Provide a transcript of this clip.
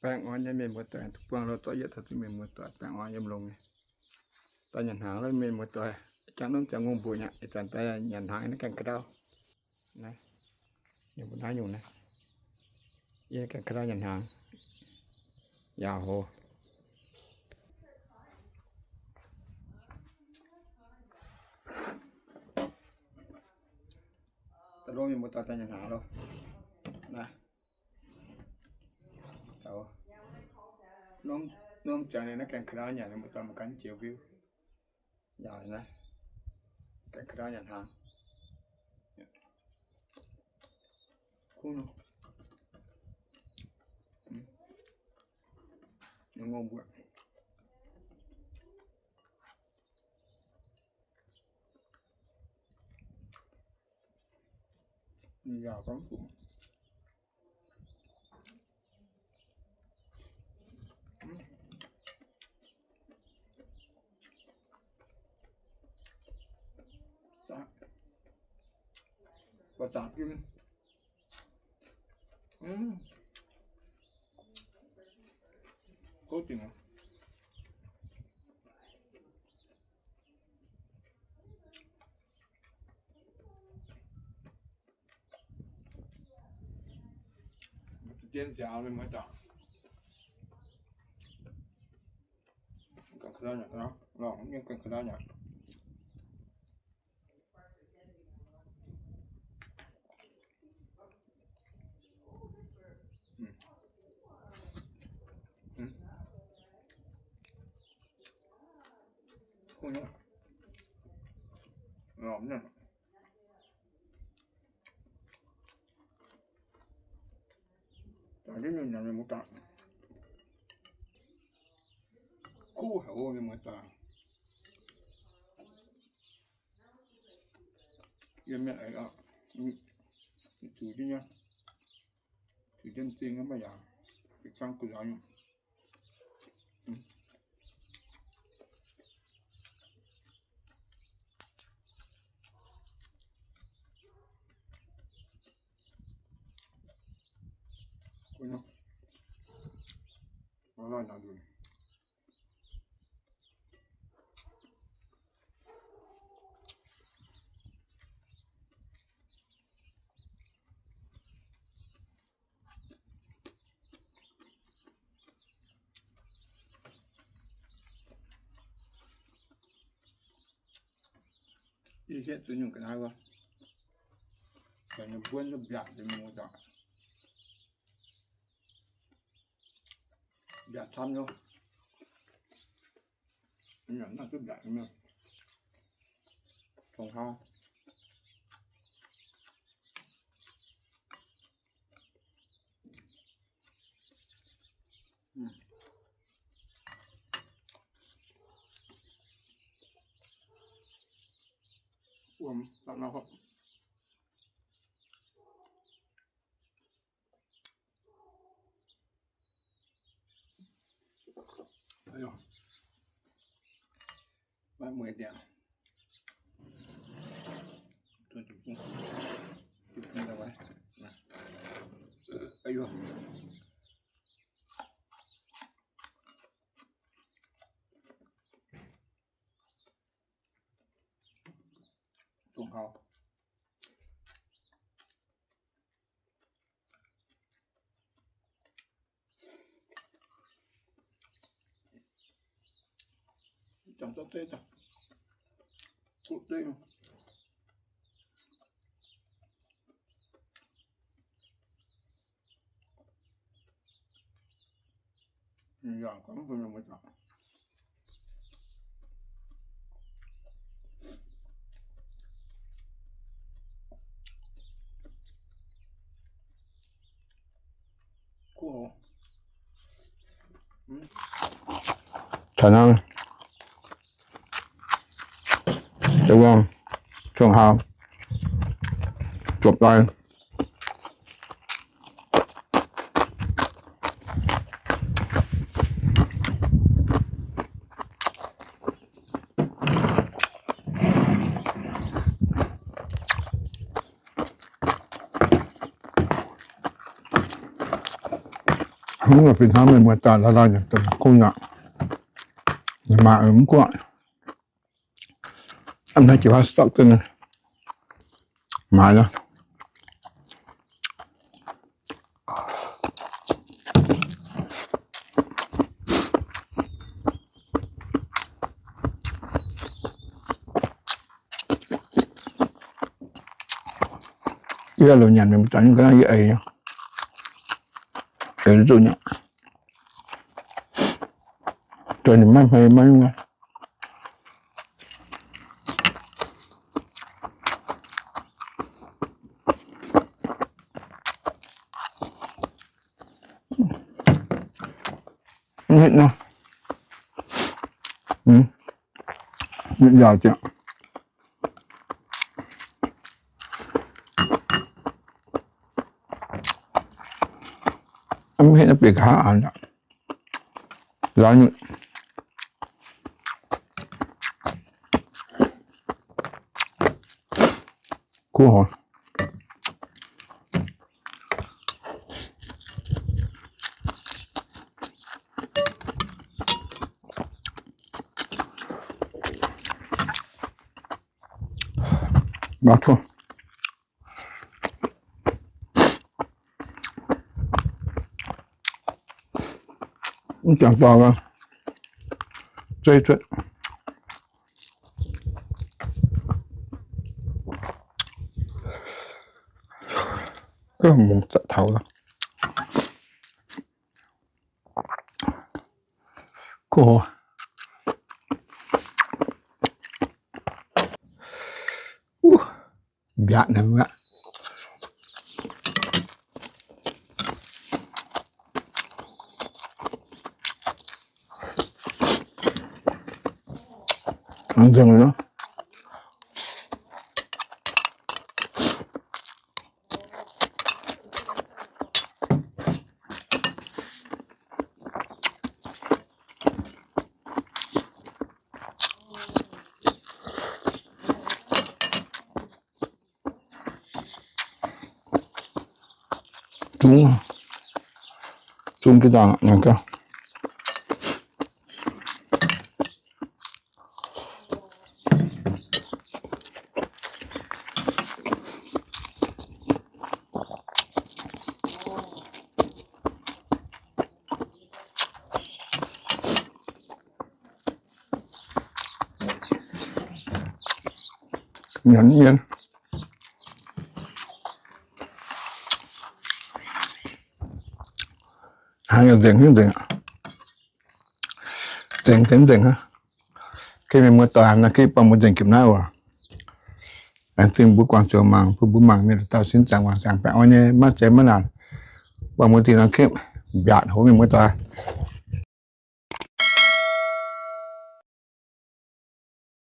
Baengh orn nyei mienh muoz-doic, duqv buangh loh zorqv yietv taux zingh mienh muoz-doic, baengh orn yiem longx nyei. Daaih nyanc hnaangx, mienh muoz-doic, jangx norm ziangh ngongh mbuoqc nyei, ih zanc daaih nyanc hnaangx naaiv gaengh ka'ndau. Naaiv, yie mbuo naaiv nyungc naaiv, yie gaengh ka'ndau nyanc hnaangx. Yaac hoc. Daaih longx mienh muoz-doic daaih nyanc hnaangx loh. Naaiv, norm ziangx naaiv gaengh ka'ndau nyanc, mienh muoz-doic mangc gaax jiex mbiu. Yaac naaiv, gaengh ka'ndau nyanc hnaangx. Kuv nor, ngongh mbuoqc. Yaac gorngv zuqc. Baac dangc im. Kouv dingc aqv. Za'gengh nziaaux mienh muoz-doic. Gaengh ka'ndau nyanc, lorngc nyei gaengh ka'ndau nyanc. Kuv nyei, lorngc nyei. Dangc ndiev nyungc nyanc mienh muoz-doic. Kuv haic oc mienh muoz-doic. Yie mienh eix oc, zuqc jienv nyei, zuqc jienv m'zing nyei mv baac yaac zangv gu'nyuoz nyei. Ih hietv zuqc nyungc ga'naaiv wuov, buonv duqv mbiaatc deix mienh muoz-doic. Mbiaatc camv nyei. Mv nyanc naaiv duqv mbiaatc nyei mienh. Cong-hau. Wuom, dapv nor hopv. Maiv mueiz diec. Cong-hau. Dangh zorqv zeiv daaih, kuv zeiv. Yaac gorngv mbuo mienh muoz-doic. Taux naaiv, deix wuom, cong-hau, zuopc daaih. Mv fih hnangv mienh muoz-doic la'laih nyanc dongh kuv nyei, maaih mv guoqv. Hnangv jiex haav stop duqv maaiz nor. Yie loz nyanc mienh muoz-doic nyei ga'naaiv yie eix, eix duqv nyei. Dongh ninh maiv hmei maiv nyungc. Mv hitv nor, mv njaaux ziangx. Mv hitv naaiv bieqc nqa'haav aanx aqv. Laaix nyutc. Kuv horc. Mv jangx dorngx, zeiv cuotv. Mungz zatc taux. Kuv horc. Mbiaatc naaiv aqv. Nzengc nor. Zungv, zungv jienv dangh nyanc gaax. Nyanc mienh hnangv nzengc, nzengc, nzengc, nzengc, nzengc hnangv. Gengh mienh muoz-doic, naaiv gengh buangh mbuo nzengc jomc naaiv oc. Laengz zingh mbuo guangc ziouc mangc, bun mbuo mangc mienh dauh dauh sin zaangc wangc zaangc baeqc orn nyei, maiv zeiz maiv naanc. Buangh mbuo dingh nor gengh mbiaatc hov mienh muoz-doic.